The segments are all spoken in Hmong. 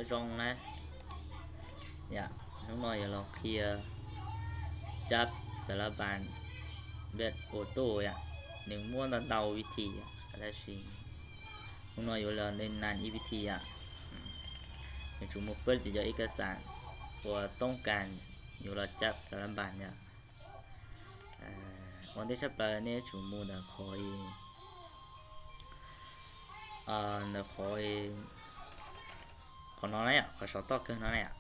Zoo na, yom, hnub no yuav los qhia cab xab lab npas npaj auto yom. Nws muaj ntau ntau vib thim yom, tab sis hnub no yuav los ntev nas ib vib thim yom. Nws tsuas mus pab tias cov ib kas xam uas toob kas yuav los cab xab lab npas yom. Ua ntej tshaj plaws nej yuav tsum mus ntawm qhov, ntawm qhov, qhov no na yom, qhov saum toj kawg no na yom.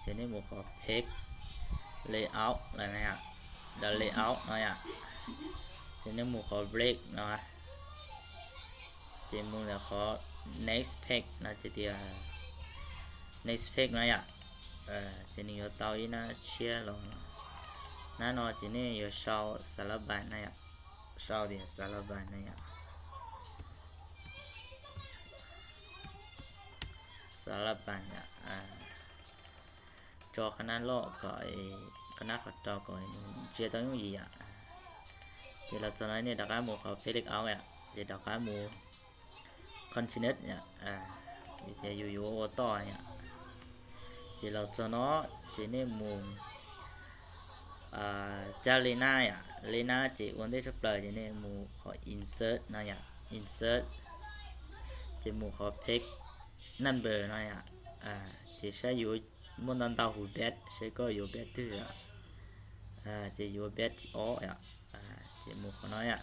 Ces nej mus qhov page layout lawm na yom, the layout no yom. Ces nej mus qhov break no, ces mus ntawm qhov next page no ces tias next page no yom. Ces nws yuav tau ib nab tshiab los, nab no ces nej yuav sau xab lab npas na yom, sau tias xab lab npas na yom, xab lab npas yom. Tso qhov nab loj kom, qhov nab qhov rau kom ntsia tau yooj yim yom. Ces los txog no nej rov qab mus qhov page layout yom, ces rov qab mus continue yom, vim tias yus yuav ua toj yom. Ces los txog no ces nej mus cab li nab yom, li nab ces ua ntej tshaj plaws ces nej mus qhov insert no yom, insert, ces mus qhov page number no yom. Ces saib yuav muaj ntau ntau hub page, saib koj yuav page twg yom. Ces yuav page thib ob yom, ces mus qhov no yom.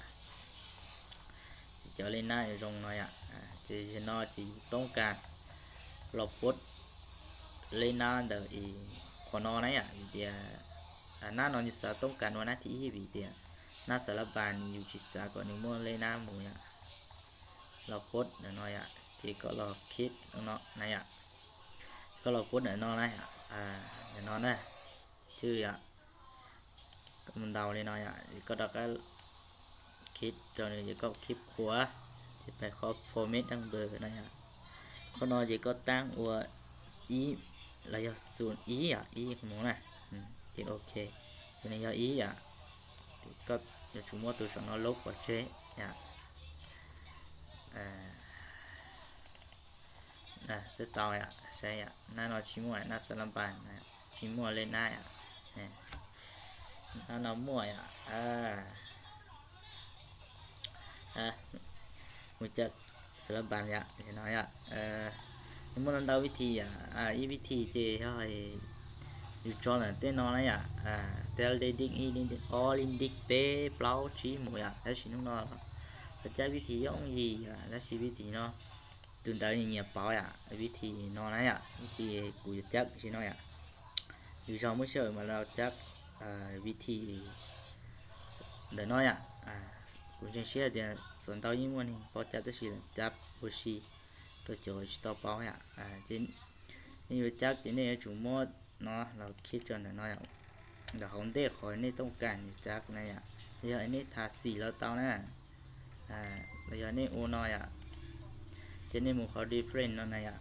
Ces cov li nab yuav zoo no yom, ces zaum no ces yus toob kas los post li nab ntawm qhov no na yom, vim tias nab no yus xav toob kas ua nab thib ib vim tias nab xab lab npas yus tsis xav kom nws muaj li nab mus yom. Los post ntawm no yom, ces koj los click no na yom, koj los post ntawm no na, ntawm no na, twb yom, koj mus ntaus li no yom, koj rov qab click rau nws ces koj click qhuav, ces pais qhov format number no yom. Qhov no ces koj tab ua ib los yog xu ib yom, ib mus na, ces ok, ces nws yog ib yom. Koj yuav tsum muab tus saum no lub pov tseg yom. Twb tau yom, saib yom, nab no tsis muaj, nab xab lab npas tsis muaj li nab yom. Nab no muaj yom. Mus cab xab lab npas yom, no yom. Nws muaj ntau ntau vib thim yom, ib vib thim ces yog yus tso ntawm tej no na yom, tej li ntik ib, li ntik ob, li ntik peb, plaub, tsib mus yom, tab sis hnub no los cab vib thim yooj yim yom, tab sis vib thim no tus ntawd nyias paub yom, vib thim no na yom, vib thim kuv yuav cab tam sim no yom. Yus zog muaj sij hawm mas los cab vib thim ntawm no yom. Kuv ntseeg siab tias xuas ntau yeej muaj neeg paub cab tab sis los cab ua si rau cov tsis tau paub yom. Nej yuav cab ces nej yuav tsum muab no los click rau ntawm no yom, ntawm hauv ntej qhov nej tooj kas yuav cab na yom. Yog nej thas xim los tau na, los yog nej ua no yom, ces nej mus qhov different no na yom,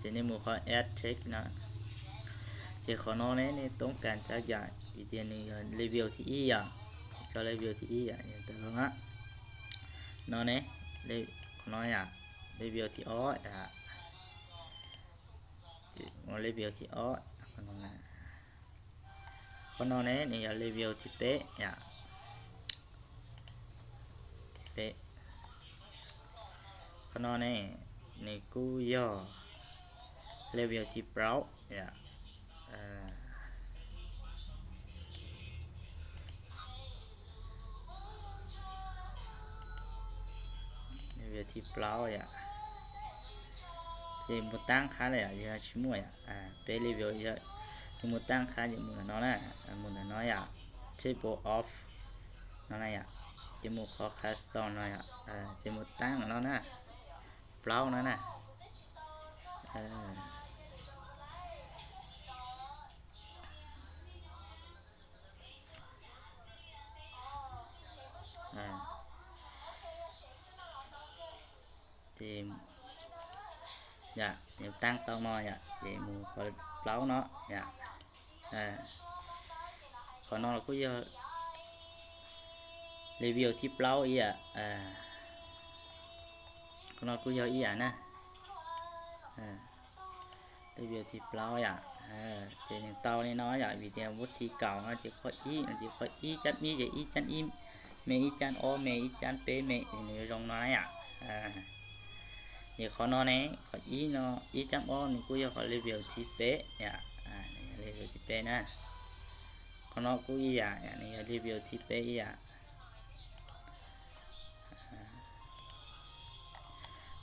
ces nej mus qhov add text no. Ces qhov no ne nej tooj kas cab yom, vim tias nws yog level thib ib yom, tso level thib ib yom, yog ntawm no na. No ne, qhov no yom, level thib ob yom, ua level thib ob. Qhov no ne nws yog level thib peb yom, peb. Qhov no ne nws kuj yog level thib plaub yom. Level thib plaub yom. Ces mus tab qhab yom, yog tsis muaj yom, peb level yog, ces mus tab qhab ces mus ntawm no na, mus ntawm no yom, table of no na yom, ces mus qhov custom no yom, ces mus tab ntawm no na, plaub no na. Ces yom, mus tab tau no yom, ces mus qhov plaub no yom. Qhov no los kuj yog level thib plaub ib yam, qhov no kuj yog ib yam na. Level thib plaub yom. Ces nws tau li no yom, vim tias muab thib kaum no ces qhov ib no ces qhov ib cab ib ces ib cab ib me, ib cab ob me, ib cab peb me, ces nws yuav zoo no na yom. Ces qhov no ne, qhov ib no, ib cab ob nws kuj yog qhov level thib peb yom. Level thib peb na. Qhov no kuj ib yam, nws yog level thib peb ib yam.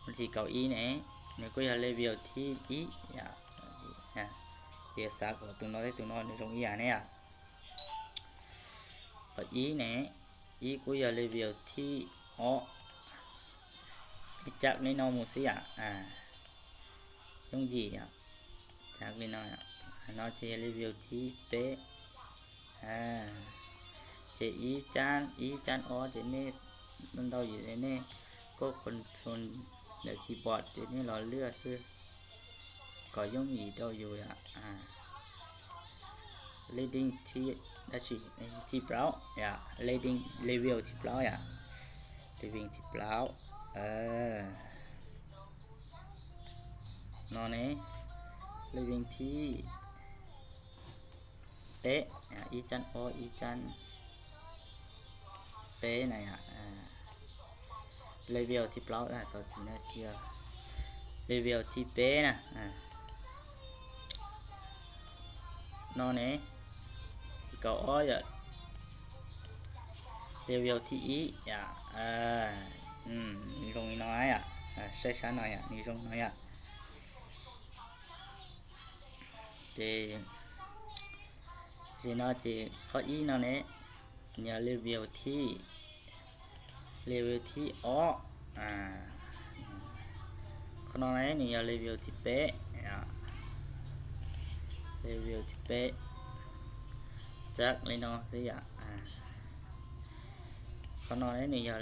Mus thib kaum ib ne, nws kuj yog level thib ib yom. Ces xav kom tus no thiab tus no nws zoo ib yam ne yom. Qhov ib ne, ib kuj yog level thib ob, ib cab li no mus xwb yom. Yooj yim yom, cab li no, no ces yog level thib peb. Ces ib cab, ib cab ob ces nej ntau yim nej koj control ntawm keyboard ces nej los lwaj xwb kom yooj yim rau yus yom. Level thib, dab tsi, thib plaub yom, level, level thib plaub yom, level thib plaub. No ne, level thib peb, ib cab ob ib cab peb na yom. Level thib plaub, tau txiv no tsis yog, level thib peb na. No ne, thib kaum ob yom, level thib ib yom. Nws zoo li no yom, saib sab no yom, nws zoo no yom. Ces, ces no ces qhov ib no ne, nws yog level thib, level thib ob. Qhov no ne nws yog level thib peb, level thib peb, cab li no xwb yom. Qhov no ne nws yog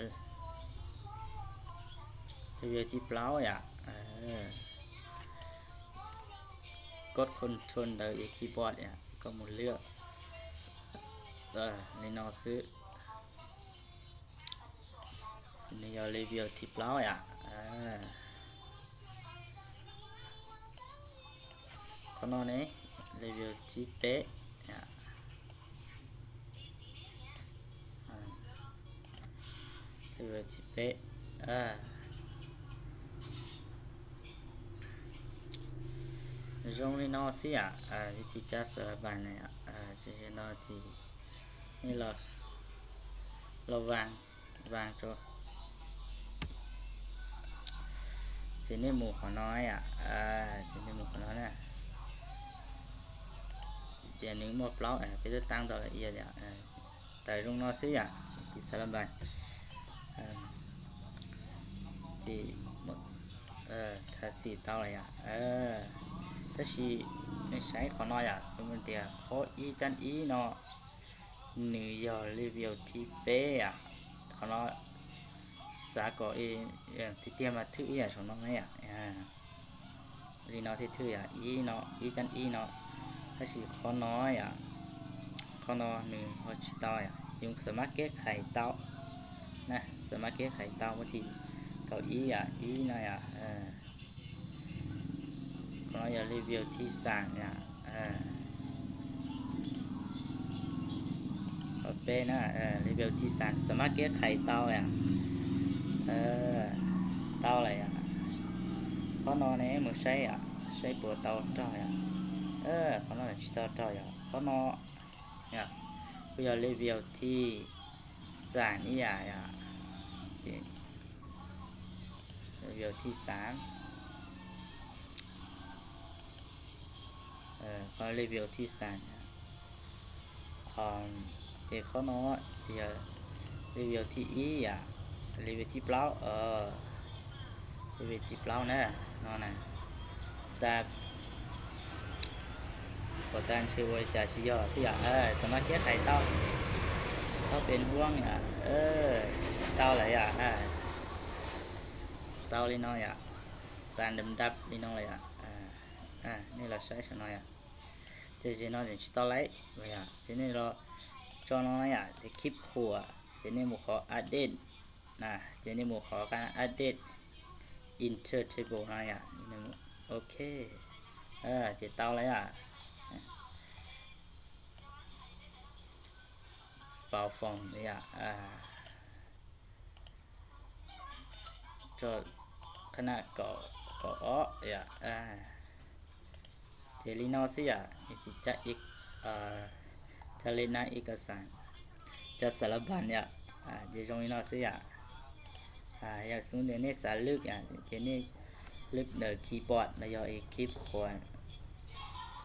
level thib plaub yom. Koj control ntawm keyboard yom, koj mus lwaj li no xwb. Nws yog level thib plaub yom. Qhov no ne, level thib peb, level thib peb. Zoo li no xwb yom, vib thib cab xas las npas na yom. Ces no ces nej los, los vaas, vaas rau. Ces nej mus qhov no yom, ces nej mus qhov no na. Ces nws muaj plaub, peb twb tab ntau lawm, tawm zoo no xwb yom, vib thib xas las npas. Ces tha xim tau lawm yom. Tab sis nej saib qhov no yom, xws li tias qhov ib cab ib no nws yog level thib peb yom. Qhov no xav kom tiag tiag mas thwj ib yam saum no na yom. Li no thiaj thwj yom, ib no, ib cab ib no. Tab sis qhov no yom, qhov no nws ho tsis tau yom, yus xam mab keb qhais tau na, xam mab keb qhais tau, muab thib kaum ib yom, ib no yom. Qhov no yog level thib xas yom. Qhov peb na, level thib xas, xam mab keb qhais tau yom. Tau lawm yom. Qhov no ne mus saib yom, saib puas tau raug yom. Qhov no tsis tau raug yom. Qhov no kuj yog level thib xas ib yam yom. Ces level thib xas, qhov level thib xas, ces qhov no ces yog level thib ib yom, level thib plaub, level thib plaub na, no na. Tas, puas tas ntshe ua li cas tsis yog xwb yom, xam mab keb qhais tau, tsis txhob pes huab yom. Tau lawm yom, tau li no yom, tas nrab nrab li no lawm yom. Nej los saib saum no yom. Ces zem no tseem tsis tau lawm, ces nej los tso no na yom, ces keep qhuam, ces nej mus qhov update na, ces nej mus qhov update enter table no yom, ok. Ces tau lawm yom. Pau foom yom. Rau qhab na kaum ob yom. Ces li no xwb yom, ces cab li na ib ka xas, cab xas las npas yom. Ces zoo li no xwb yom. Yog xub tias nej xav lwb yom, ces nej lwb ntawm keyboard los yog keyboard,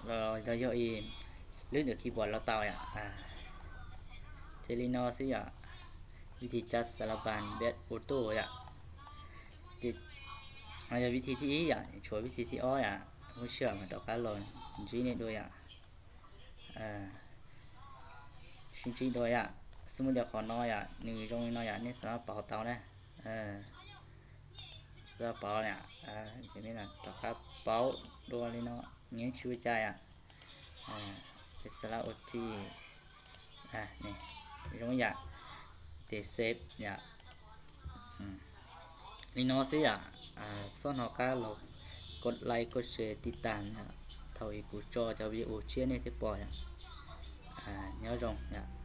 los yog lwb ntawm keyboard los tau yom. Ces li no xwb yom, vib thib cab xas las npas npeb u tuj yom. Ces yog vib thib thib ib yom, tshuav vib thib thib ob yom, muaj sij hawm mas rov qab los ntsib nej dua yom. Sib ntsib dua yom. Xub tias qhov no yom, nws zoo li no yom, nej xav pauv tau na. Xav pauv na, rov qab pauv dua li no, nyob tsis ua cas yom. Ces xas las ua ti, zoo yom, ces save yom. Li no xwb yom. Txhob hnov qab los kov like kov share tiv tas yom, thaum kuv tso cov video tshiab nej thiaj pom yom. Nyob zoo yom.